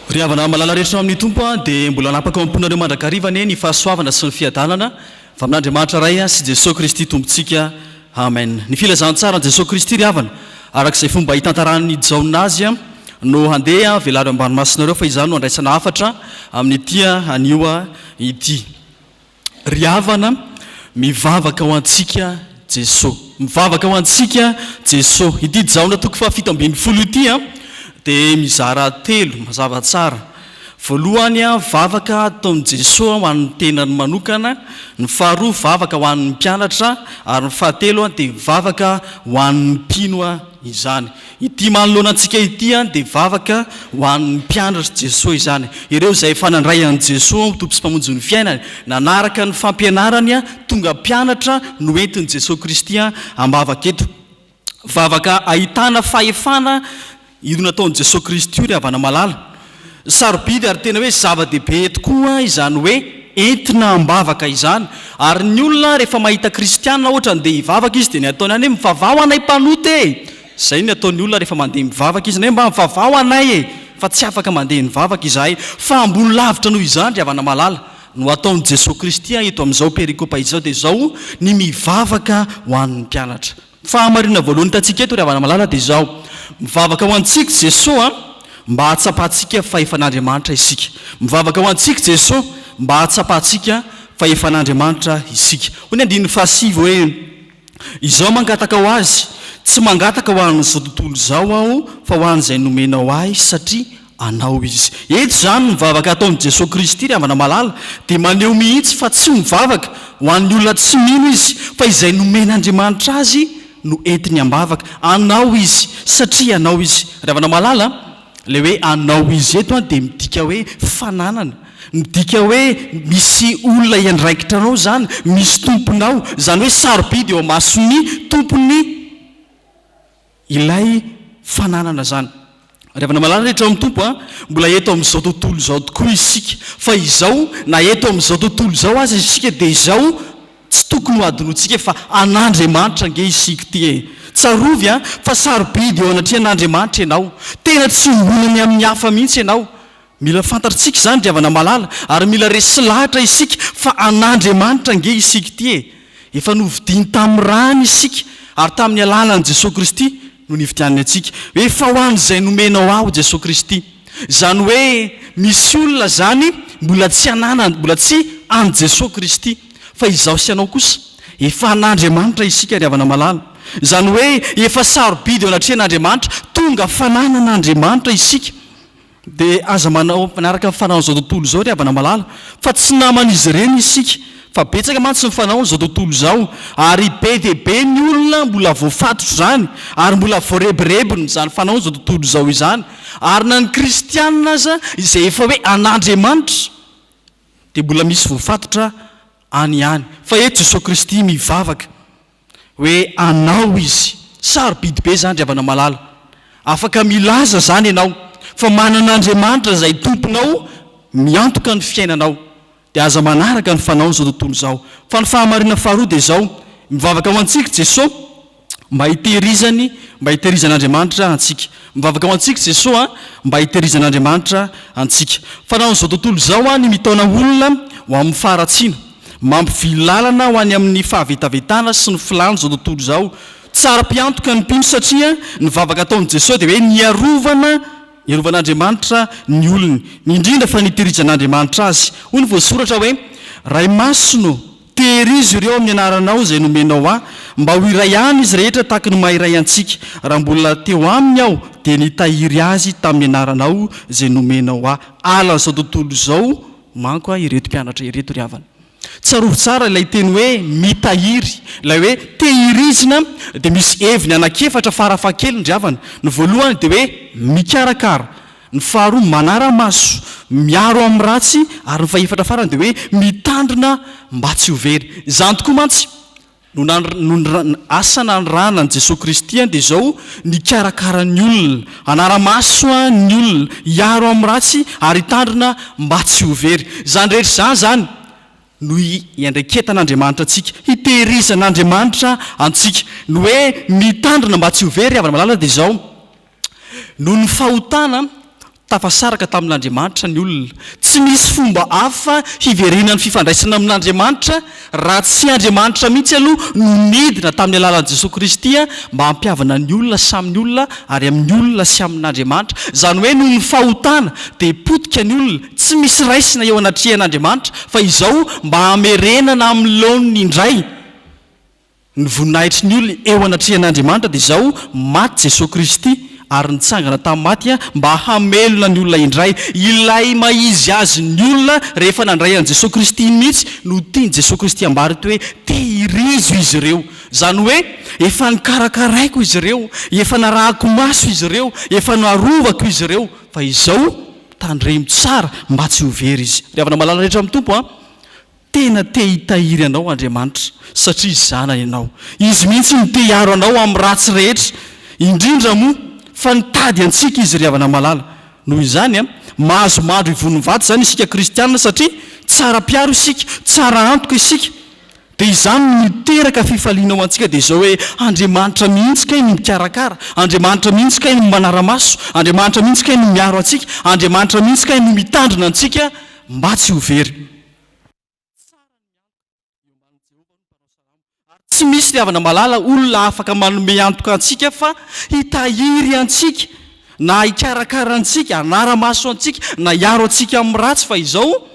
Ry havana malala rehetra ao amin'ny Tompo a, dia mbola hanapaka ao am-ponareo mandrakariva anie ny fahasoavana sy ny fiadanana avy amin'Andriamanitra Ray sy Jesoa Kristy Tompontsika. Amen. Ny filazantsaran'i Jesoa Kristy ry havana, araka izay fomba hitantaran'i Jaona azy no handeha velaro ambany masonareo fa izany no handraisana hafatra amin'ity anio ity. Ry havana, mivavaka ho antsika Jesoa. Mivavaka ho antsika Jesoa. Ity Jaona toko faha-17 ity dia mizara telo mazava tsara. Voalohany, vavaka ataon'i Jesoa ho an'ny tenany manokana, ny faharoa, vavaka ho an'ny mpianatra, ary ny fahatelo dia vavaka ho an'ny mpino izany. Ity manoloana antsika ity dia vavaka ho an'ny mpianatr'i Jesoa izany. Ireo izay efa nandray an'i Jesoa ho Tompo sy Mpamonjy ny fiainany, nanaraka ny fampianarany, tonga mpianatra, no entin'i Jesoa Kristy am-bavaka eto. Vavaka ahitana fahefana io nataon'i Jesoa Kristy io ry havana malala. Sarobidy ary tena hoe zava-dehibe tokoa izany hoe entina am-bavaka izany. Ary ny olona rehefa mahita kristiana ohatra andeha hivavaka izy dia ny ataony any hoe mivavaha ho anay mpanota e! Izay ny ataon'ny olona rehefa mandeha mivavaka izy, mba mivavaha ho anay e! Fa tsy afaka mandeha nivavaka izahay. Fa ambony lavitra noho izany ry havana malala no ataon'i Jesoa Kristy eto amin'izao perikopa izao dia izao ny mivavaka ho an'ny mpianatra. Fahamarinana voalohany hitantsika eto ry havana malala dia izao, mivavaka ho antsika Jesoa mba hahatsapantsika fa efa an'Andriamanitra isika. Mivavaka ho antsika Jesoa mba hahatsapantsika fa efa an'Andriamanitra isika. Hoy ny andininy fahasivy hoe, Izao mangataka ho azy, tsy mangataka ho an'izao tontolo izao aho fa ho an'izay nomenao ahy satria Anao izy. Eto izany ny vavaka ataon'i Jesoa Kristy ry havana malala dia maneho mihitsy fa tsy mivavaka ho an'ny olona tsy mino izy fa izay nomen'Andriamanitra azy no entiny am-bavaka. Anao izy satria Anao izy. Ry havana malala a, ilay hoe Anao izy eto dia midika hoe fananana, midika hoe misy olona hiandraikitra anao izany, misy tomponao, izany hoe sarobidy eo imason'ny tompony. Ilay fananana izany. Ry havana malala rehetra ao amin'ny Tompo a, mbola eto amin'izao tontolo izao tokoa isika. Fa izao, na eto amin'izao tontolo izao aza isika dia izao tsy tokony ho adinointsika fa an'Andriamanitra ange isika ity e. Tsarovy a, fa sarobidy eo anatrehan'Andriamanitra ianao. Tena tsy ombonany amin'ny hafa mihitsy ianao. Mila fantatritsika izany ry havana malala, ary mila resy lahatra isika fa an'Andriamanitra ange isika ity e! Efa novidiany tamin'ny rany isika, ary tamin'ny alalan'i Jesoa Kristy no nividianany antsika. Efa ho an'izay nomenao ahy, hoy Jesoa Kristy. Izany hoe misy olona izany mbola tsy ananany, mbola tsy an'i Jesoa Kristy. Fa izaho sy ianao kosa, efa an'Andriamanitra isika ry havana malala. Izany hoe efa sarobidy eo anatrehan'Andriamanitra, tonga fananan'Andriamanitra isika. Dia aza manao manaraka ny fanaon'izao tontolo izao ry havana malala fa tsy naman'izy ireny isika fa betsaka mantsy ny fanaon'izao tontolo izao ary be dia be ny olona mbola voafatotr'izany ary mbola voarebirebin'izany fanaon'izao tontolo izao izany ary na ny kristianina aza izay efa hoe an'Andriamanitra dia mbola misy voafatotra any ihany fa eto Jesoa Kristy mivavaka Hoe anao izy. Sarobidy be izany ry havana malala. Afaka milaza izany ianao fa manana Andriamanitra izay Tomponao miantoka ny fiainanao. Dia aza manaraka ny fanaon'izao tontolo izao. Fa ny fahamarinana faharoa dia izao, mivavaka ho antsika Jesoa mba hitehirizany, mba hitehirizan'Andriamanitra antsika. Mivavaka ho antsika Jesoa mba hitehirizan'Andriamanitra antsika. Fanaon'izao tontolo izao ny mitaona olona ho amin'ny faharatsiana. Mampivily lalana ho any amin'ny fahavetavetana sy ny filàn'izao tontolo izao. Tsara mpiantoka ny mpino satria ny vavaka ataon'i Jesoa dia hoe ny hiarovana, hiarovan'Andriamanitra ny olony, indrindra fa ny hitehirizan'Andriamanitra azy. Hoy ny voasoratra hoe, Ray Masina ô, tehirizo ireo amin'ny anaranao izay nomenao ahy, mba ho iray ihany izy rehetra tahaka ny maha iray antsika. Raha mbola teo aminy aho dia nitahiry azy tamin'ny anaranao izay nomenao ahy. Alan'izao tontolo izao manko ahy ireto mpianatra ireto ry havana. Tsarovy tsara ilay teny hoe mitahiry, ilay hoe tehirizina dia misy heviny anankiefatra farafahakeliny ry havana. Ny voalohany dia hoe mikarakara, ny faharoa manara-maso, miaro amin'ny ratsy ary ny fahefatra farany dia hoe mitandrina mba tsy ho very. Izany tokoa mantsy. No no asa nanirahana an'i Jesoa Kristy dia izao, nikarakara ny olona, hanara-maso ny olona, hiaro amin'ny ratsy ary hitandrina mba tsy ho very. Izany rehetra izany izany no iandraiketan'Andriamanitra antsika, hitehirizan'Andriamanitra antsika. Ny hoe mitandrina mba tsy ho very, havana malala, dia izao, noho ny fahotana. Tafasaraka tamin'Andriamanitra ny olona. Tsy misy fomba hafa hiverenan'ny fifandraisana amin'Andriamanitra raha tsy Andriamanitra mihitsy aloha no nidina tamin'ny alalan'i Jesoa Kristy mba hampihavana ny olona samy ny olona ary amin'ny olona sy amin'Andriamanitra. Izany hoe noho ny fahotana dia potika ny olona, tsy misy raisina eo anatrehan'Andriamanitra fa izao mba hamerenana amin'ny laoniny indray. Ny voninahitry ny olona eo anatrehan'Andriamanitra dia izao, maty Jesoa Kristy ary nitsangana tamin'ny maty mba hamelona ny olona indray. Ilay maha-izy azy ny olona rehefa nandray an'i Jesoa Kristy iny mihitsy no tian'i Jesoa Kristy ambara eto hoe tehirizo izy ireo. Izany hoe efa nokarakaraiko izy ireo, efa narahako maso izy ireo, efa narovako izy ireo, fa izao tandremo tsara mba tsy ho very izy. Ry havana malala rehetra amin'ny Tompo a! Tena te hitahiry anao Andriamanitra satria zanany ianao. Izy mihitsy no te hiaro anao amin'ny ratsy rehetra, indrindra moa fa nitady antsika Izy ry havana malala. Noho izany, mahazo mandro ivon'ny vato izany isika kristiana satria tsara mpiaro isika, tsara antoka isika. Dia izany no miteraka fifaliana ho antsika dia izao hoe Andriamanitra mihitsy kay no mikarakara, Andriamanitra mihitsy kay no manara-maso, Andriamanitra mihitsy kay no miaro antsika, Andriamanitra mihitsy kay no mitandrina antsika mba tsy ho very. Tsara ny miantoka eo ambanin'i Jehovah no mpanao salamo. Ary tsy misy ry havana malala olona afaka manome antoka antsika fa hitahiry antsika na hikarakara antsika, hanara-maso antsika na hiaro antsika amin'ny ratsy fa izao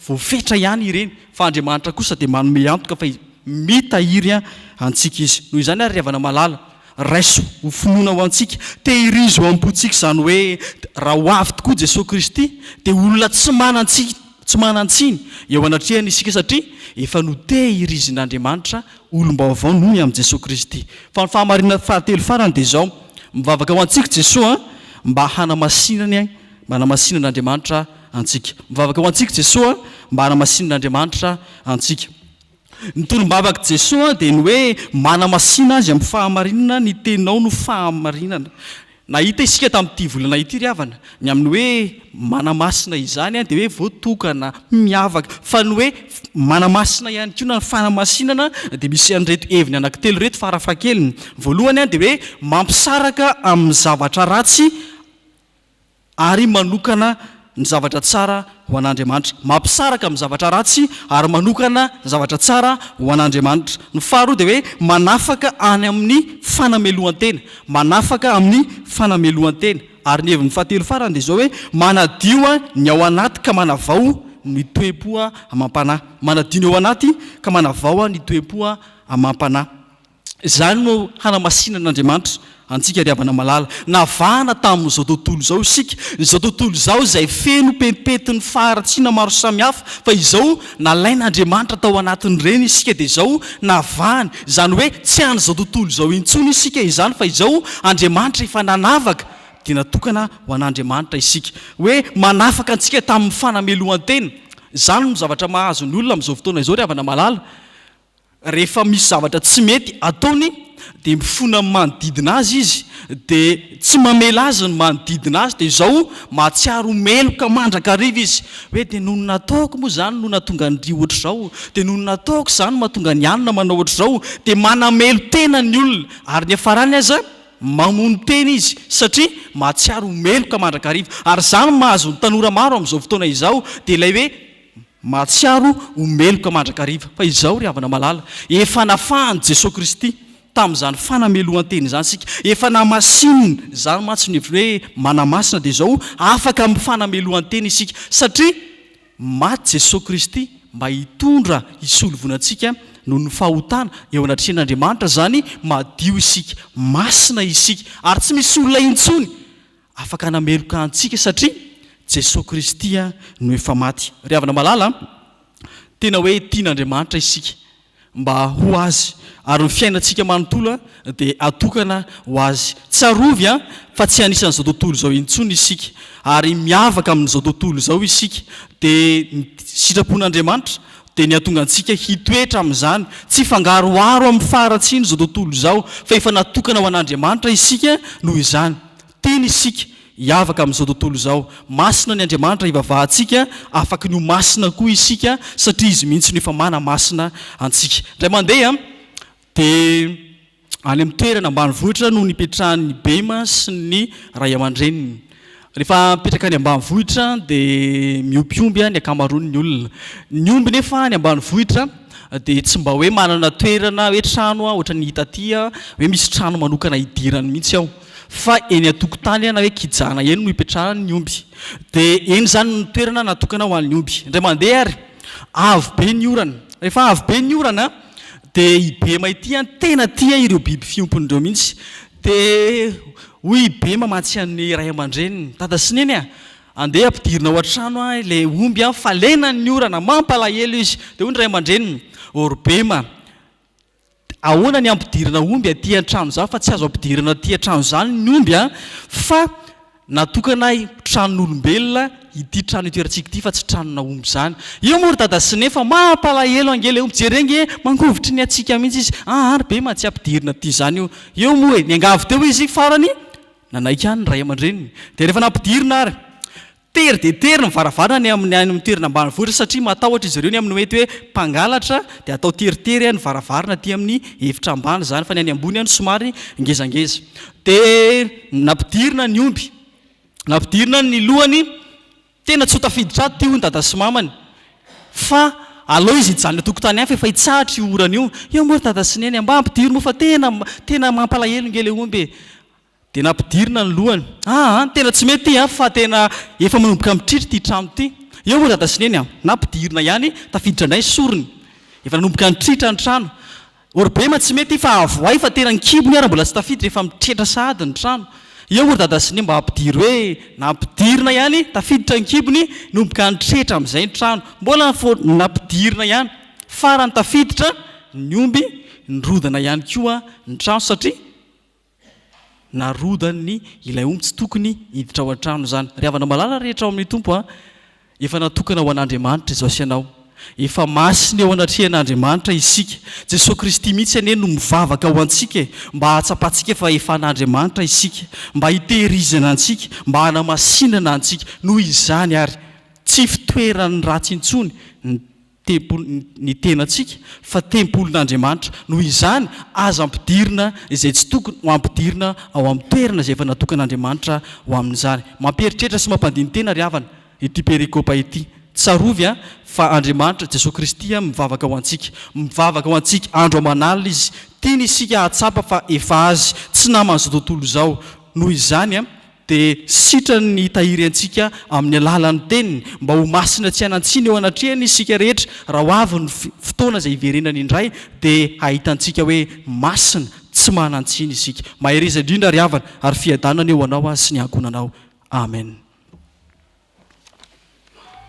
voafetra ihany ireny fa Andriamanitra kosa dia manome antoka fa mitahiry antsika Izy. Noho izany ary ry havana malala, Raiso ho finoana ho antsika, tehirizo ao am-pontsika izany hoe raha ho avy tokoa Jesoa Kristy dia olona tsy manan-tsiny tsy manan-tsiny eo anatrehany isika satria efa notehirizin'Andriamanitra olom-baovao noho ny amin'i Jesoa Kristy. Fa ny fahamarinana fahatelo farany dia izao, mivavaka ho antsika Jesoa mba hanamasinany mba hanamasinan'Andriamanitra antsika. Mivavaka ho antsika Jesoa mba hanamasinan'Andriamanitra antsika. Ny tolom-bavak'i Jesoa dia ny hoe manamasina azy amin'ny fahamarinana, ny teninao no fahamarinana. Nahita isika tamin'ity volana ity ry havana, ny amin'ny hoe manamasina izany dia hoe voatokana, miavaka. Fa ny hoe manamasina ihany koa na ny fanamasinana dia misy an'ireto heviny anankitelo ireto farafahakeliny. Voalohany dia hoe mampisaraka amin'ny zavatra ratsy ary manokana ny zavatra tsara ho an'Andriamanitra. Mampisaraka amin'ny zavatra ratsy ary manokana ny zavatra tsara ho an'Andriamanitra. Ny faharoa dia hoe manafaka any amin'ny fanamelohan-tena. Manafaka amin'ny fanamelohan-tena. Ary ny heviny fahatelo farany dia izao hoe manadio ny ao anaty ka manavao ny toe-po amam-panahy. Manadio ny ao anaty ka manavao ny toe-po amam-panahy. Izany no hanamasinan'Andriamanitra antsika ry havana malala. Navahana tamin'izao tontolo izao isika, izao tontolo izao izay feno pentipentin'ny faharatsiana maro samihafa, fa izao nalain'Andriamanitra tao anatin'ireny isika dia izao navahany, izany hoe tsy an'izao tontolo izao intsony isika izany fa izao Andriamanitra efa nanavaka dia natokana ho an'Andriamanitra isika. Hoe manafaka antsika tamin'ny fanamelohan-tena. Izany no zavatra mahazo ny olona amin'izao fotoana izao ry havana malala. Rehefa misy zavatra tsy mety ataony dia mifona amin'ny manodidina azy izy, dia tsy mamela azy ny manodidina azy, dia izao mahatsiaro ho meloka mandrakariva izy, hoe dia noho ny nataoko moa izany no nahatonga an-dry ohatr'izao, dia noho ny nataoko izany no mahatonga an'i anona manao ohatr'izao, dia manamelo-tena ny olona, ary ny hiafarany aza mamono tena izy satria mahatsiaro ho meloka mandrakariva. Ary izany no mahazo ny tanora maro amin'izao fotoana izao, dia ilay hoe Mahatsiaro ho meloka mandrakariva. Fa izao ry havana malala, efa nafahan'i Jesoa Kristy tamin'izany fanamelohan-tena izany isika, efa namasininy, izany mantsy ny hevitry ny hoe manamasina dia izao, afaka amin'ny fanamelohan-tena isika, satria maty Jesoa Kristy mba hitondra hisolo voina antsika noho ny fahotana, eo anatrehan'Andriamanitra izany madio isika, masina isika, ary tsy misy olona intsony Afaka hanameloka antsika satria Jesoa Kristy no efa maty. Ry havana malala a, tena hoe tian'Andriamanitra isika mba ho Azy ary ny fiainantsika manontolo dia atokana ho Azy. Tsarovy fa tsy anisan'izao tontolo izao intsony isika ary miavaka amin'izao tontolo izao isika dia ny sitrapon'Andriamanitra dia ny hahatonga antsika hitoetra amin'izany, tsy hifangaroharo amin'ny faharatsian'izao tontolo izao fa efa natokana ho an'Andriamanitra isika noho izany. Tiany isika hiavaka amin'izao tontolo izao. Masina ny Andriamanitra ivavahantsika, afaky ny ho masina koa isika satria Izy mihitsy no efa manamasina antsika. Indray mandeha dia any amin'ny toerana ambanivohitra no nipetrahan'i Bema sy ny ray aman-dreniny. Rehefa mipetraka any ambanivohitra dia miompy omby ny ankamaroan'ny olona. Ny omby nefa any ambanivohitra dia tsy mba hoe manana toerana hoe trano ohatran'ny hita aty hoe misy trano manokana hidirany mihitsy ao fa eny an-tokotany na hoe kijana eny no ipetrahan'ny omby. Dia eny izany no toerana natokana ho an'ny omby. Indray mandeha ary avy be ny orana. Rehefa avy be ny orana dia i Bema ity tena tia ireo biby fiompiny ireo mihitsy. Dia hoy i Bema mantsy an'ny ray aman-dreniny, Dada sy Neny a! Andeha ampidirina ao an-trano aho ilay omby an, fa lena ny orana, mampalahelo izy. Dia hoy ny ray aman-dreniny, Ô ry Bema, ahoana ny ampidirana omby aty an-trano izany fa tsy azo ampidirana aty an-trano izany ny omby an, fa Natokana ho tranon'olombelona ity trano itoerantsika ity fa tsy tranona omby izany. Io moa ry dada sy neny fa mampalahelo ange ilay omby, jereo ange mangovitry ny hatsiaka mihitsy izy, aa ry bema tsy ampidirina aty izany io. Eo moa e, niangavy teo izy farany nanaiky ihany ny ray aman-dreniny. Dia rehefa nampidirina ary, Tery dia tery ny varavarana any amin'ny any amin'ny toerana ambanivohitra satria matahotra izy ireo ny amin'ny mety hoe mpangalatra dia atao teritery ny varavarana aty amin'ny efitra ambany izany fa ny any ambony any somary ngezangeza. Dia nampidirina ny omby, nampidirina ny lohany, tena tsy ho tafiditra ato ity hoy ny dada sy mamany fa aleo izy hijanona an-tokotany any fa efa hitsahatra io orana io. Eo moa ry dada sy neny mba ampidiro moa fa tena tena mampalahelo nge ilay omby e. Dia nampidirina ny lohany. Aa, tena tsy mety ity an, fa tena efa manomboka mitritra ity trano ity. Eo moa dada sy neny an, nampidirina ihany, tafiditra indray ny sorony. Efa nanomboka nitritra ny trano. Orbema tsy mety ity fa avohay fa tena ny kibony ara mbola tsy tafiditra, efa mitretra sahady ny trano. Eo moa ry dada sy neny mba ampidiro hoe, nampidirina ihany, tafiditra ny kibony, nomboka nitretra amin'izay ny trano. Mbola nampidirina ihany. Farany tafiditra ny omby, nirodana ihany koa ny trano satria. Narodany ilay omby tsy tokony hiditra ao an-trano izany. Ry havana malala rehetra ao amin'ny Tompo a, efa natokana ho an'Andriamanitra izao sy ianao. Efa masina eo anatrehan'Andriamanitra isika. Jesoa Kristy mihitsy anie no mivavaka ho antsika e, mba hahatsapantsika fa efa an'Andriamanitra isika, mba hitehirizana antsika, mba hanamasinana antsika. Noho izany ary, tsy fitoeran'ny ratsy intsony ny. Tempoly ny tenantsika fa tempolin'Andriamanitra. Noho izany, aza ampidirina izay tsy tokony ho ampidirina ao amin'ny toerana izay efa natokan'Andriamanitra ho amin'izany. Mampieritreritra sy mampandini-tena ry havana ity perikopa ity. Tsarovy fa Andriamanitra, Jesoa Kristy, mivavaka ho antsika. Mivavaka ho antsika andro aman'alina Izy. Tiany isika hahatsapa fa efa Azy, tsy naman'izao tontolo izao. Noho izany, Dia sitrany ny hitahiry antsika amin'ny alalan'ny Teniny, mba ho masina tsy hanan-tsiny eo anatrehany isika rehetra, raha ho avy ny fotoana izay hiverenany indray, dia hahita antsika hoe masina, tsy manan-tsiny isika. Mahereza indrindra ry havana, ary fiadanana eo anao aho sy ny ankohonanao. Amen.